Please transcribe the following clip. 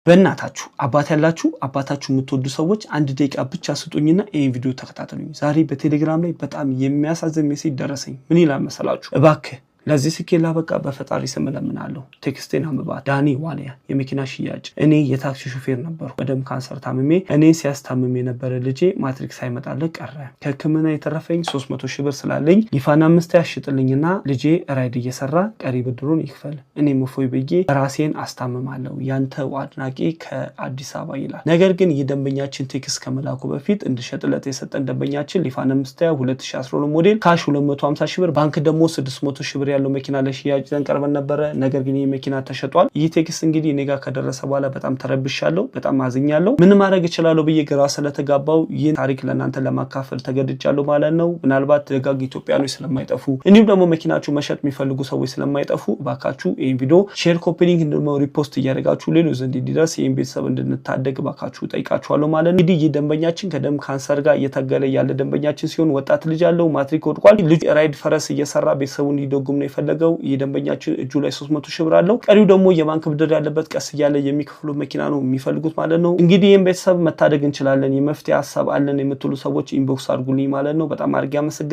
በእናታችሁ አባት ያላችሁ፣ አባታችሁ የምትወዱ ሰዎች አንድ ደቂቃ ብቻ ስጡኝና ይህን ቪዲዮ ተከታተሉኝ። ዛሬ በቴሌግራም ላይ በጣም የሚያሳዝን message ደረሰኝ። ምን ይላል መሰላችሁ? እባክህ ለዚህ ስኬት ላበቃ በፈጣሪ ስም እለምናለሁ። Text ኤን አንብባት። ዳኒ ዋሊያ የመኪና ሽያጭ። እኔ የታክሲ ሹፌር ነበርኩ። በደም ካንሰር ታምሜ እኔ ሲያስታምም የነበረ ልጄ ማትሪክ ሳይመጣለት ቀረ። ከሕክምና የተረፈኝ 300 ሺህ ብር ስላለኝ ሊፋን አምስት ያሽጥልኝና ልጄ ራይድ እየሰራ ቀሪ ብድሩን ይክፈል። እኔም እፎይ ብዬ ራሴን አስታምማለሁ። ያንተው አድናቂ ከአዲስ አበባ ይላል። ነገር ግን ይህ ደንበኛችን text ከመላኩ በፊት እንድሸጥለት የሰጠን ደንበኛችን ሊፋን አምስት 2012 ሞዴል cash 250 ሺህ ብር፣ ባንክ ደግሞ 600 ሺህ ብር ያለው መኪና ለሽያጭ ይዘን ቀርበን ነበረ። ነገር ግን ይህ መኪና ተሸጧል። ይህ text እንግዲህ እኔ ጋር ከደረሰ በኋላ በጣም ተረብሻለሁ፣ በጣም አዝኛለሁ። ምን ማድረግ እችላለሁ ብዬ ግራ ስለተጋባው ይህን ታሪክ ለእናንተ ለማካፈል ተገድጃለሁ ማለት ነው። ምናልባት ደጋግ ኢትዮጵያኖች ስለማይጠፉ እንዲሁም ደግሞ መኪናችሁ መሸጥ የሚፈልጉ ሰዎች ስለማይጠፉ እባካችሁ ይህን ቪዲዮ share፣ copy link፣ ደግሞ repost እያደረጋችሁ ሌሎች ዘንድ እንዲደርስ፣ ይህን ቤተሰብ እንድንታደግ እባካችሁ ጠይቃችኋለሁ ማለት ነው። እንግዲህ ይህ ደንበኛችን ከደም ካንሰር ጋር እየታገለ ያለ ደንበኛችን ሲሆን ወጣት ልጅ አለው። ማትሪክ ወድቋል። ልጅ ራይድ ፈረስ እየሰራ ቤተሰቡን እንዲደጉም ነው የፈለገው። ይህ ደንበኛችን እጁ ላይ 300 ሺህ ብር አለው። ቀሪው ደግሞ የባንክ ብድር ያለበት ቀስ እያለ የሚከፍሉ መኪና ነው የሚፈልጉት ማለት ነው። እንግዲህ ይህን ቤተሰብ መታደግ እንችላለን፣ የመፍትሄ ሀሳብ አለን የምትሉ ሰዎች inbox አድርጉልኝ ማለት ነው። በጣም አድርጌ አመሰግናለሁ።